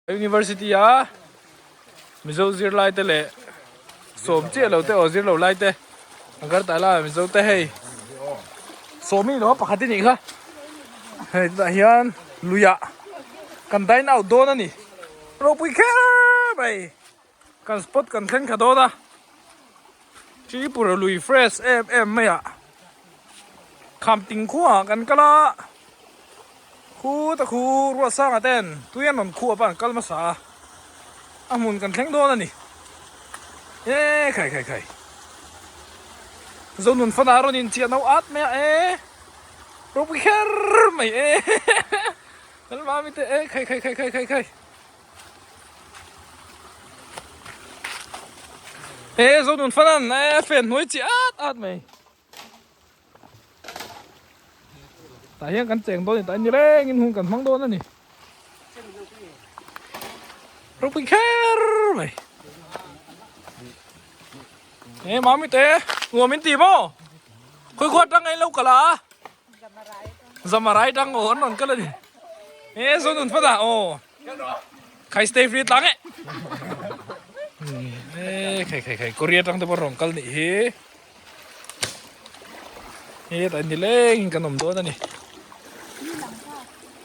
University a Mizo zirlai te leh sawm chiah lo te aw zir lo lai te Agartala ah Mizo te hei sawm i lo a pakhat i nih kha hei tunah hian luiah kan dine out dawn a ni ropui kher mai kan spot kan thleng thla dawn a Tripura lui fresh em em mai ah Khamting khuaah kan kal a. Khu ta khu ruat sanga ten tui an rawn khuap a an kal hmasa a, a hmun kan thleng dawn a ni. E khai khai khai. Zonun fana rawn in chiah no at mai a e ropui kher mai e kan mami te e khai khai khai khai khai khai. E zonun fanan e fen hnuai chiah at at mai. Tah hian kan cheng dawn a ni tah ni rengin hun kan hmang dawn a ni. Ropui kher mai. He mami te nuam in ti maw? Khawi khaw atang in lo kal a? Zamarai tang aw an rawn kal a ni. He Zonun fat ah aw. Khai stay free tlang e. E khai khai khai Korea tang te pawh rawn kal nih hi. Hetah nileng kan awm dawn a ni.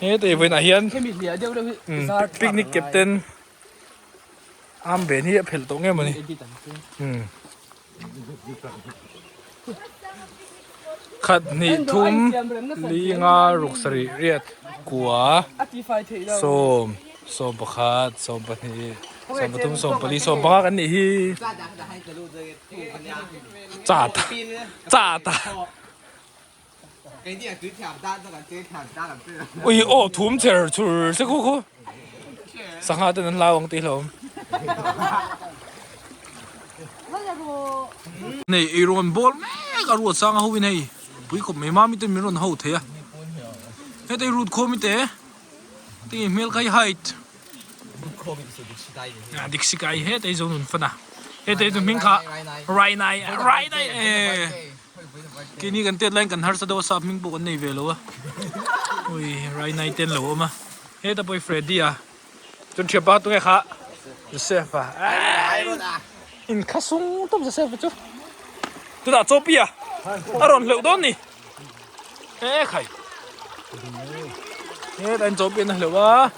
Heta i vawiinah hian picnic captain armband hi a phelh tawh nge mawni. Khat hnih thum li nga ruk sarih riat kua sawm 11 12 13 14 15 kan nih hi. Chata chata Ui aw thum cher chur se khu khu Sangha ten an lau ang tih hlawm Nei ei rawn bawl mek a ruat sanga ho in hei pui khawp mai mami ten min rawn ho thei a heta i rut khawm i te tinge hmel kha i height Dik si kai he tei zo nun fan a he tei tu hming kha rai nai rai nai e keini kan tet laiin kan harsa deuh a sap hming pawh kan nei ve lo a ui rai nai ten lo awm a heta pawh hi Freddy a chuan thianpa tunge kha Joseph a in kha sung tawp Joseph a chu tunah chaw a a rawn hleuh dawn ni. E khai. He ta in chawp in a hleuh a.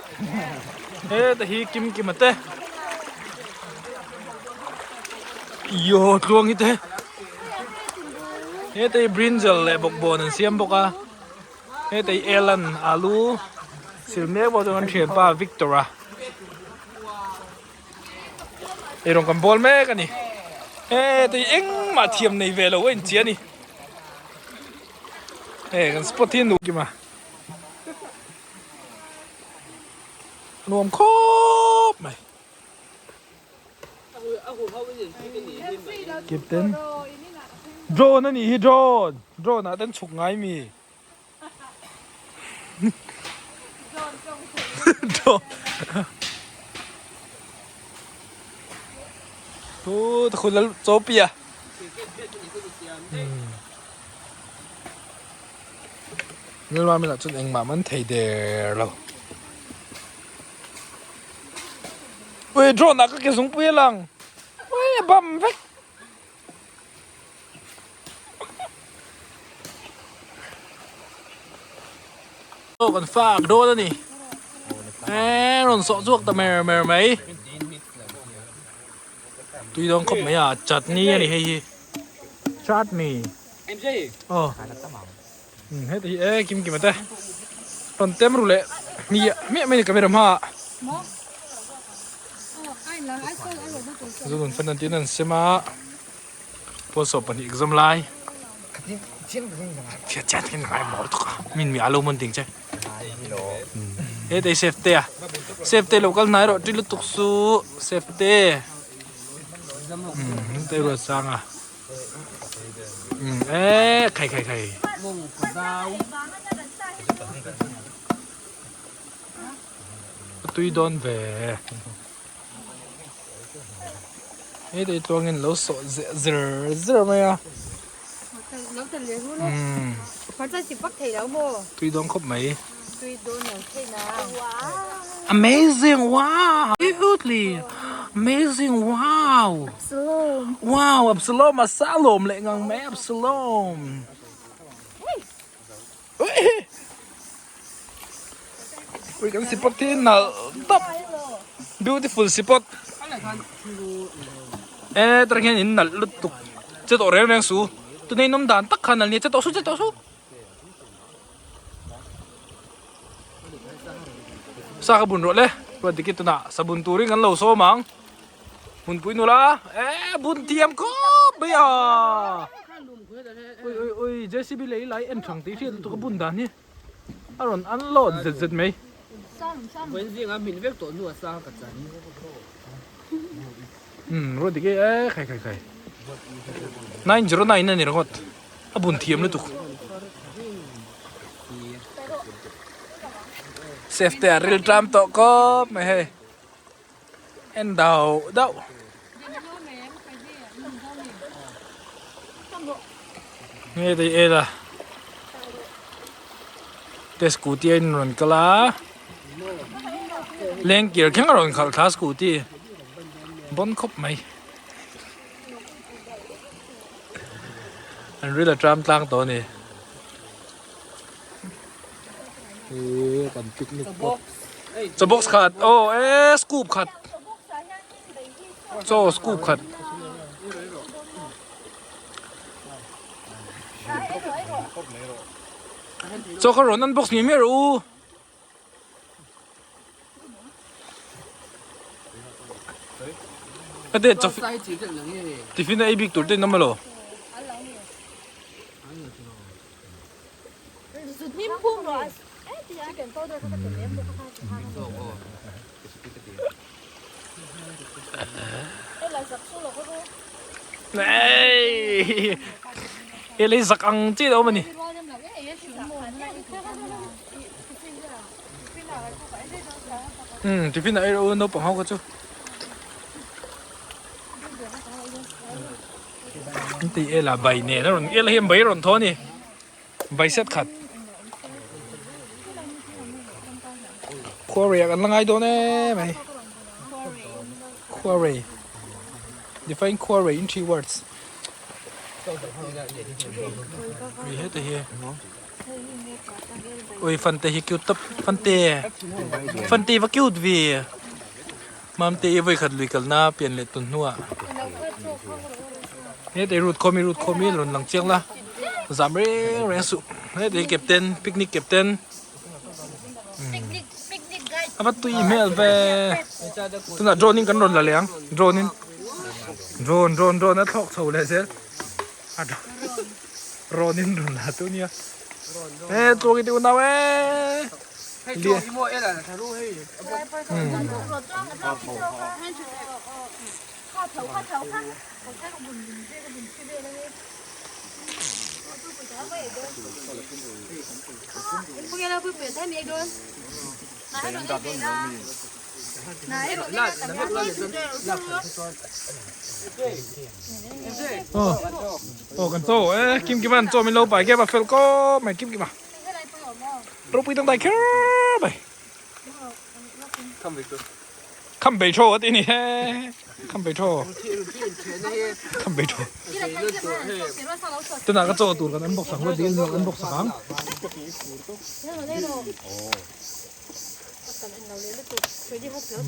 He ta hi kim kim ate. Yo tluang hi te. He ta hi brinjal leh bawkbawn an siam bawk a. He ta hi elan alu sil mek bawk chuan kan thianpa Victor a. Eirawng kan bawl mek a ni. He tei engmah thiam nei ve lo a inchia a ni. He kan spot hi nuam kim a. Nuam khawp mai. Captain drone a nih hi drone drone ah ten chhuk ngai mi. Thu ta khul al chaw pia. Nilma mi lah chuan engmah man thei der lo. Ui drone ah ka ke zungpui a lang. Ui a bam vek. Aw kan fak dawn a ni e rawn sawh chhuak ta mer mer mai tui dawn khawp mai a chutney a ni hei hi chutney aw heti hi e kim kim ate rawn tem ru leh hmiah hmiah mai a ni camera hmaah Zunun fan an tiin an sem a pawlsawm pahnih exam lai min mi alo man ding che he tei save te a save te lo kal hnai rawh ti lutuk su save te tei ruat sang a e khai khai khai tui dawn ve he tei tluangin lo sawh zeh zer zer mai a tui dawn khawp mai. Amazing wow Absolutely Amazing wow Absalom Wow Absalom a sa lawm leh ngang mai Absalom Ui kan sipawt hi nalh tawp Beautiful sipawt E tah hian in nalh lutuk che tawh reng reng su tuna in awm dan tak khan a nia che tawh su che tawh su. Sa ka bun rawh le ruat diki tunah sabun turin kan lo sawm ang hmunpui nula eh bun thiam khawp mai a ui ui ui JCB lei lai en thang tih hriat lutuk a bun dan hi a rawn unload zet zet mai umm ruat diki eh khai khai khai 909 a ni ringawt. A bun thiam lutuk. Chef te a ril tlam tawh kawp mai hei. En dau dau. Nge dei e la. Te scooty a in rawn kal a. Lengkir thleng a rawn khalh thla scooty. Bon khawp mai. An ril a tram tlang tawh a ni. He kan picnic spot. Chaw box khat aw e scoop khat. Chaw scoop khat. Chaw kha rawn unbox ngei miah rawh u. Ate tiffin a ei bik tur te in awm elo? He lei zak ang chiah a awm a ni. Umm tiffin ah erawh naupang ho kha chu an tih ela bai nen a rawn ela hian bai a rawn thaw a ni bai set khat khuarei ah kan la ngai dawn em mai khuarei define khuarei in three words heta hi. Ui fante hi cute tawp fante fante va cute ve mamte i vawikhat lui kalna pian leh tun hnuah heta rut khawm i rut khawm i rawn lang chiang la zam reng reng suh heta hi captain picnic captain a va tui hmel ve tunah drone in kan rawn la leh ang drone in drone drone drone a thlawk chho leh zel. Rawn in rawn la tu nia. E tluang i ti unau e. Lia. Aw kan chaw e kim kim an chaw min lo pai kep a fel kawp mai kim kim a ropui dangdai kher mai kham bei thaw a ti ni he kham bei thaw kham bei thaw tunah ka chaw tur kan unbox ang dil kan unbox ang.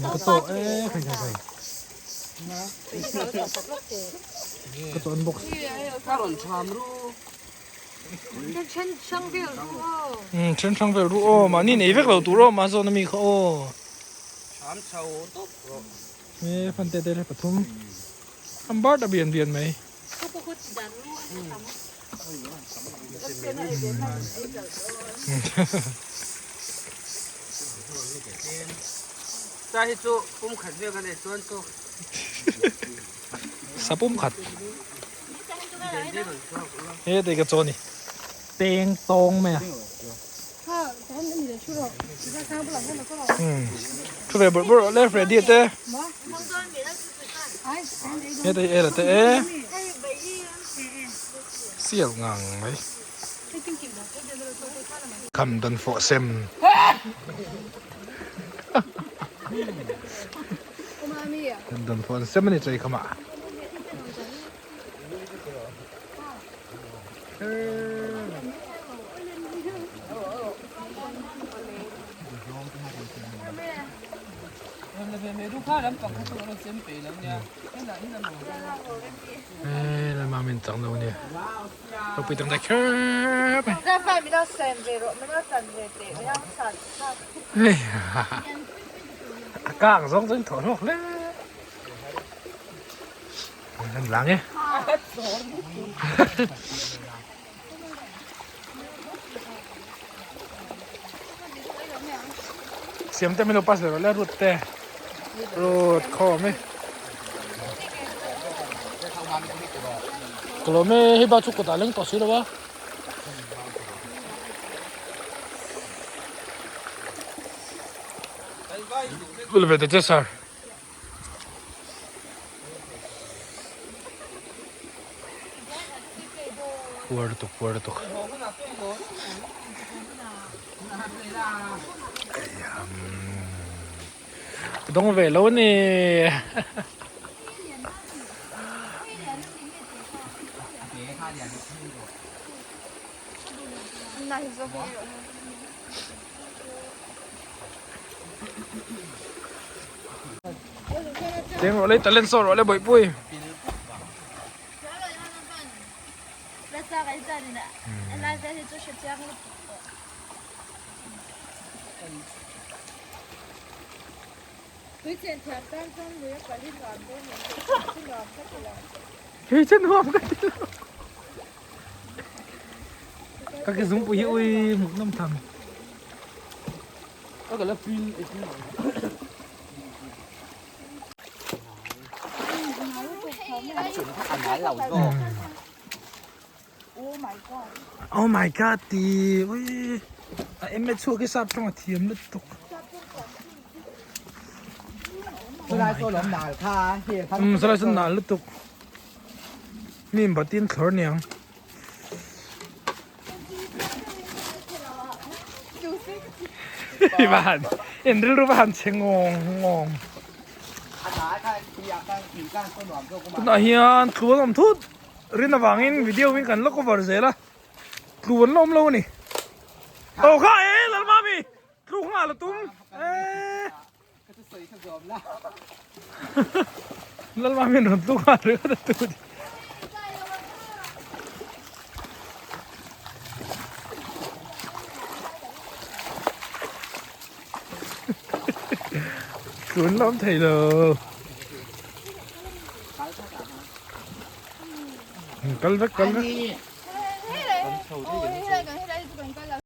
Ka chaw e khai khai khai ka chaw unbox then hrang vel ru aw mahni nei vek lo tur aw mahse zawn ami kha aw he fan te te le pathum an bar ta bian bian mai. Sa pum khat he te ka chaw ni teng tawng mai a thu ve bawrh bawrh le Freddy te he te e la te e sial ngang mai kham dan fawh sem. Kan dawn pawh an sem a ni chei khamah. A kang zawng chuan thaw hlawk hle an lang e. Siam te min lo pass ve rawh le rut te rut khawm e. Ka lawm e hei ba chu kawtah leng tawh si lo a. Ve ta che sir. Puar lutuk puar lutuk. Ka dawng ve lo a ni. Cheng rawh le talent saw rawh le bawihpui. Tui chen nuam ka ti lo. Ka ke zungpui hi ui hmuh nawm tham. Oh my god ti ui a em chhuak hi sap tawng a thiam lutuk. Salai saw nal lutuk. Mi in batin thlawr niang. Ivan in rilru va han che ngawng ngawng. Tunah hian tlu an awm thut rin avangin video in kan la cover zel a tlu an la awm lo a ni. Aw kha e Lalmami tlu nghal a tum e. Lalmami rawn tlu nghal ringawt a tu. Tun lawm thei lo. Kal vek kal vek.